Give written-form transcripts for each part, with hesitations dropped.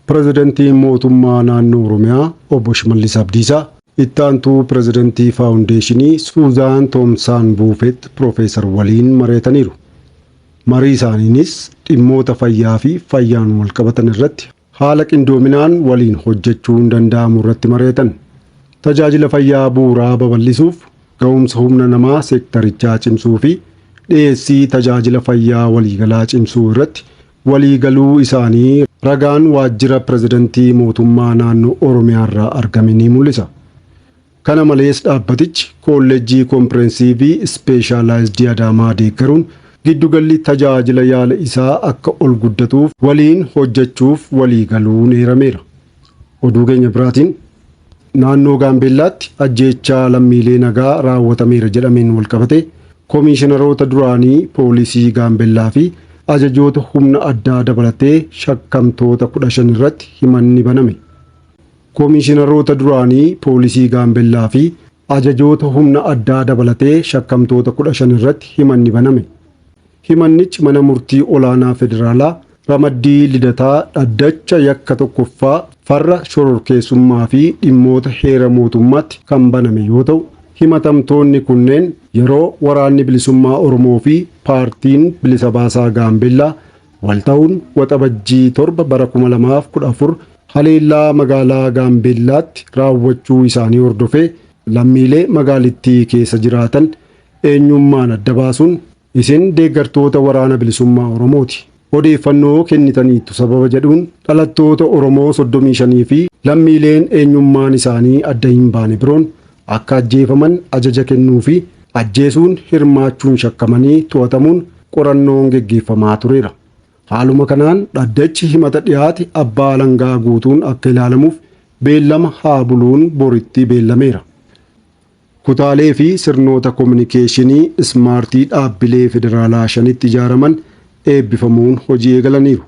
Pirezidantiin Mootummaa Naannoo Oromiyaa Obbo Shimallis Abdiisaa itti aantuu pirezidantii Faawundeeshinii Suuzaan Toomsaan Buufet Piroofeesar waliin mari'ataniiru. Marii isaaniinis dhimmoota fayyaa fi fayyaan walqabatan irratti haala qindoominaan waliin hojjechuun danda'amu irratti mari'atan. Tajaajila fayyaa bu'uuraa babal'isuuf, ga'umsa humna namaa seektarichaa cimsuu fi dhiyeessii tajaajila fayyaa waliigalaa cimsuu irratti waliigaluu isaanii ragaan waajjira pirezidantii mootummaa naannoo Oromiyaa irraa argame ni mul'isa. Kana malees dhaabbatichi Koolleejjii Kompirensiivii Ispeeshaalaayizdii Adaamaa deeggaruun giddugalli tajaajila yaala isaa akka ol guddatuuf waliin hojjechuuf waliigaluun eerameera. Oduu keenya biraatiin, naannoo Gaambeellaatti ajjeechaa lammiilee nagaa raawwatameera jedhameen walqabate koomiishinaroota duraanii poolisii Gaambeellaa fi ajajoota humna addaa dabalatee shakkamtoota 15 irratti himanni baname. Koomiishinaroota duraanii poolisii Gaambellaa fi ajajoota humna addaa dabalatee shakkamtoota 15 irratti himanni baname. Himannichi mana murtii olaanaa federaalaa ramaddii Lidataa dhaddacha yakka tokkoffaa farra shororkeessummaa fi dhimmoota heera mootummaatti kan baname yoo ta'u, himatamtoonni kunneen yeroo Waraanni Bilisummaa Oromoo fi Paartiin Bilisa Baasaa Gaambellaa wal ta'uun Waxabajjii 7 bara 2014 haleellaa magaalaa Gaambeellaatti raawwachuu isaanii hordofee lammiilee magaalittii keessa jiraatan eenyummaan adda baasuun isin deeggartoota Waraana Bilisummaa Oromooti, odeeffannoo kennitaniittu sababa jedhuun dhalattoota Oromoo 35 fi lammiileen eenyummaan isaanii adda hin baane biroon akka ajjeefaman ajaja kennuu fi ajjeesuun hirmaachuun shakkamanii to'atamuun qorannoon geggeeffamaa tureera. Haaluma kanaan dhaddachi himata dhiyaate abbaa alangaa guutuun akka ilaalamuuf beellama haa buluun boritti beellameera. Kutaalee fi sirnoota kominikeeshinii ismaartii dhaabbilee federaalaa shanitti ijaaraman eebbifamuun hojii eegalaniiru.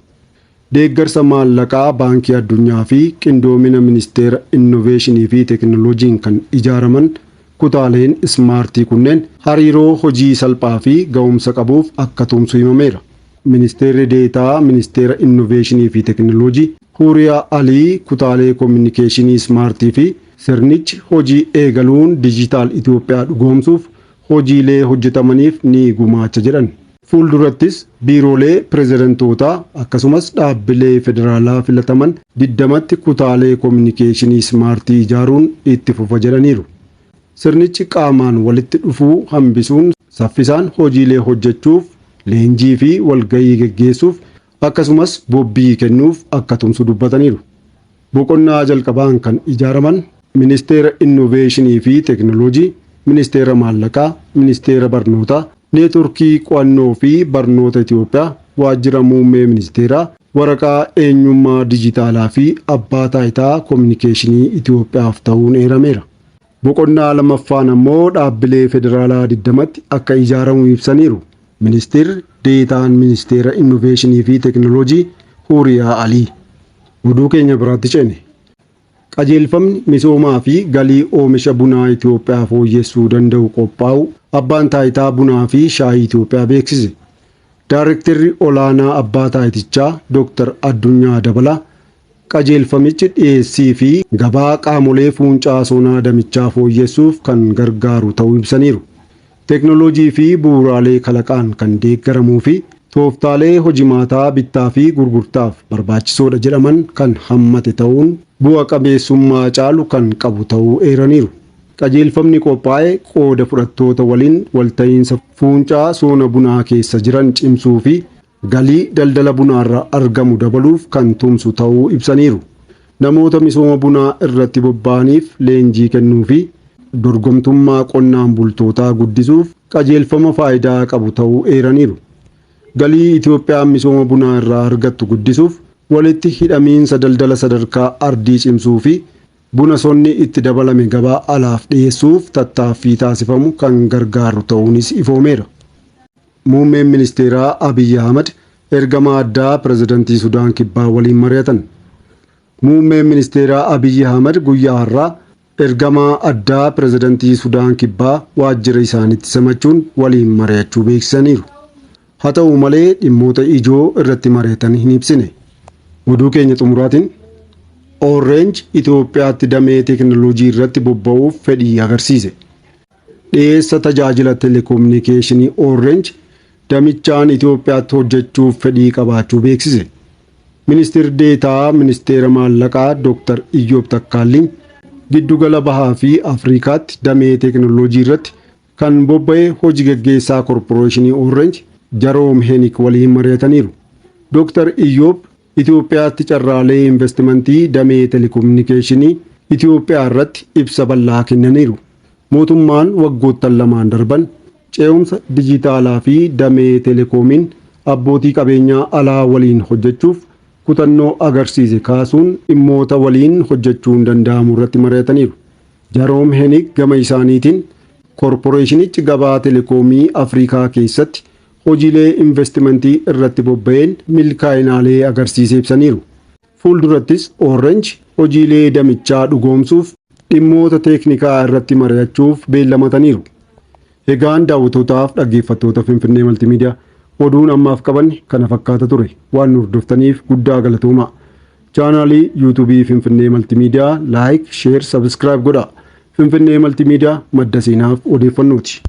Deeggarsa maallaqaa Baankii Addunyaa fi qindoomina Ministeera Innoveeshinii fi Teeknooloojiin kan ijaaraman kutaaleen ismaartii kunneen hariiroo hojii salphaa fi ga'umsa qabuuf akka tumsu himameera. Ministeerri Deetaa Ministeera Innoveeshinii fi Teeknooloojii Huuriyaa Alii kutaalee kominikeeshinii ismaartii fi sirnichi hojii eegaluun diijitaal Itoophiyaa dhugoomsuuf hojiilee hojjetamaniif ni gumaacha jedhan. Fuuldurattis biiroolee pireezidantootaa akkasumas dhaabbilee federaalaa filataman 20tti kutaalee kominikeeshinii ismaartii ijaaruun itti fufa jedhaniiru. Sirnichi qaamaan walitti dhufuu hambisuun saffisaan hojiilee hojjechuuf, leenjii fi walgahii geggeessuuf akkasumas bobbii kennuuf akka tumsu dubbataniiru. Boqonnaa jalqabaan kan ijaaraman Ministeera Innoveeshinii fi Teeknooloojii, Ministeera Maallaqaa, Ministeera Barnootaa, Neetworkii Qo'annoo fi Barnoota Itoophiyaa, Waajjira Muummee Ministeeraa, Waraqaa Eenyummaa Dijitaalaa fi Abbaa Taayitaa Kominikeeshinii Itoophiyaaf ta'uun eerameera. Boqonnaa lammaffaan ammoo dhaabbilee federaalaa 20tti akka ijaaramu ibsaniiru. Ministeerri Deetaan Ministeera Innoveeshinii fi Teeknooloojii Huuriyaa Alii. Oduu keenya biraatti ceene. Qajeelfamni misoomaa fi galii oomisha bunaa Itoophiyaa fooyyessuu danda'u qophaa'uu Abbaan Taayitaa Bunaa fi Shaayii Itoophiyaa beeksise. Daarektarri Olaanaa Abbaa Taayitichaa Dooktar Addunyaa Dabalaa qajeelfamichi dhiyeessii fi gabaa qaamolee fuuncaa sonaa damichaa fooyyessuuf kan gargaaru ta'uu ibsaniiru. Teeknooloojii fi bu'uuraalee kalaqaan kan deeggaramuu fi tooftaalee hojimaataa bittaa fi gurgurtaaf barbaachisoodha jedhaman kan hammate ta'uun bu'a qabeessummaa caalu kan qabu ta'uu eeraniiru. Qajeelfamni qophaa'e qooda fudhattoota waliin walta'iinsa fuuncaa soona bunaa keessa jiran cimsuu fi galii daldala bunaarraa argamu dabaluuf kan tumsu ta'uu ibsaniiru. Namoota misooma bunaa irratti bobba'aniif leenjii kennuu fi dorgomtummaa qonnaan bultootaa guddisuuf qajeelfama faayidaa qabu ta'uu eeraniiru. Galii Itoophiyaan misooma bunaa irraa argattu guddisuuf walitti hidhamiinsa daldala sadarkaa ardii cimsuu fi buna sonni itti dabalame gabaa alaaf dhiyeessuuf tattaaffii taasifamu kan gargaaru ta'uunis ifoomeera. Muummeen Ministeeraa Abiyyi Ahmad ergamaa addaa Pirezidantii Sudaan Kibbaa waliin mari'atan. Muummeen Ministeeraa Abiyyi Ahmad guyyaa har'aa ergamaa addaa Pirezidantii Sudaan Kibbaa waajjira isaaniitti simachuun waliin mari'achuu beeksisaniiru. Haa ta'u malee dhimmoota ijoo irratti mari'atan hin ibsine. Oduu keenya xumuraatiin Orange Itoophiyaatti damee teekinooloojii irratti bobba'uuf fedhii agarsiise. Dhiyeessa tajaajila teleekominikeeshinii Orange damichaan Itoophiyaatti hojjechuuf fedhii qabaachuu beeksise. Ministir Deetaa Ministeera Maallaqaa Dr. Iyyoob Takkaalliin giddugala bahaa fi Afrikaatti damee teekinooloojii irratti kan bobba'e hojii gaggeessaa koorporeeshinii Orange Jaroom Henik waliin mari'ataniiru. Dr. Iyyoob Itoophiyaatti carraalee investimentii damee teleekominikeeshinii Itoophiyaa irratti ibsa bal'aa kennaniiru. Mootummaan waggoottan lamaan darban ce'umsa dijitaalaa fi damee telekoomiin abbootii qabeenyaa alaa waliin hojjechuuf kutannoo agarsiise kaasuun dhimmoota waliin hojjechuun danda'amu irratti mari'ataniiru. Jaroom Henik gama isaaniitiin koorporeeshinichi gabaa telekoomii Afrikaa keessatti hojiilee investimentii irratti bobba'een milkaa'inaalee agarsiise ibsaniiru. Fuuldurattis Orange hojiilee damichaa dhugoomsuuf dhimmoota teeknikaa irratti mari'achuuf beellamataniiru. Egaan daawwattootaaf dhaggeeffattoota Finfinnee Maltiimiidiyaa, oduun ammaaf qabanne kana fakkaata ture. Waan nu hordoftaniif guddaa galatooma. Chaanaalii yuutuubii Finfinnee Maltiimiidiyaa like, share, subscribe godhaa. Finfinnee Maltiimiidiyaa, madda seenaaf odeeffannooti.